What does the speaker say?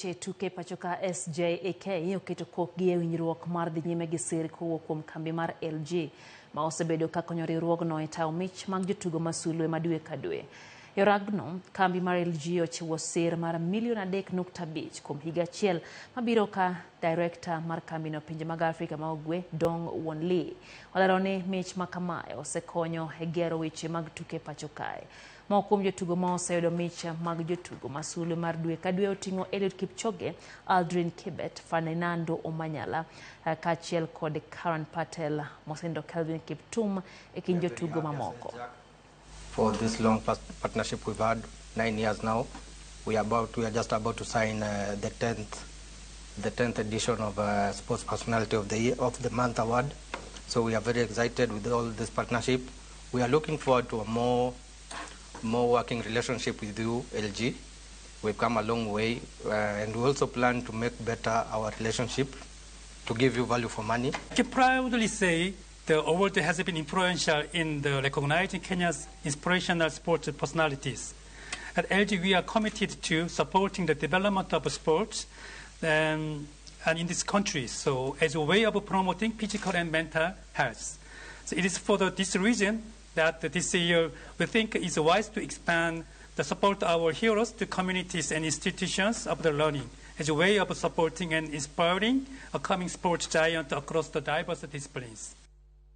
Weche tuke pacho ka SJAK oketo kokgi e winjruok mar dhi nyime gi sir kowuok kuom kambi mar LG ma osebedo ka konyo riwruogno e tayo mich mag jotugo ma sulwe ma dwe ka dwe. E oragno, kambi mar LG ochiwo sir mar milion 3.5 kuom higa achiel mabiro ka direkta mar kambino pinje mag Afrika ma Ugwe Dong Won Lee olero ni mich ma kamae osekonyo e gero weche mag tuke pacho kae. Moko kuom jotugo ma oseyudo mich mag jotugo ma sulwe mar dwe ka dwe oting'o Eliud Kipchoge, Aldrin Kibet, Ferdinando Omanyala kaachiel kod Karan Patel mosenindo Kelvin Kiptum e kind jotugo mamoko. For this long partnership we've had, 9 years now, we are just about to sign the 10th edition of Sports Personality of the Year, of the Month award. So we are very excited with all this partnership. We are looking forward to a more working relationship with you, LG. We've come a long way, and we also plan to make better our relationship to give you value for money. I can proudly say the award has been influential in the recognizing Kenya's inspirational sports personalities. At LG, we are committed to supporting the development of sports and in this country, so as a way of promoting physical and mental health. So it is for this reason that this year we think it's wise to expand the support our heroes to communities and institutions of the learning as a way of supporting and inspiring a coming sports giant across the diverse disciplines.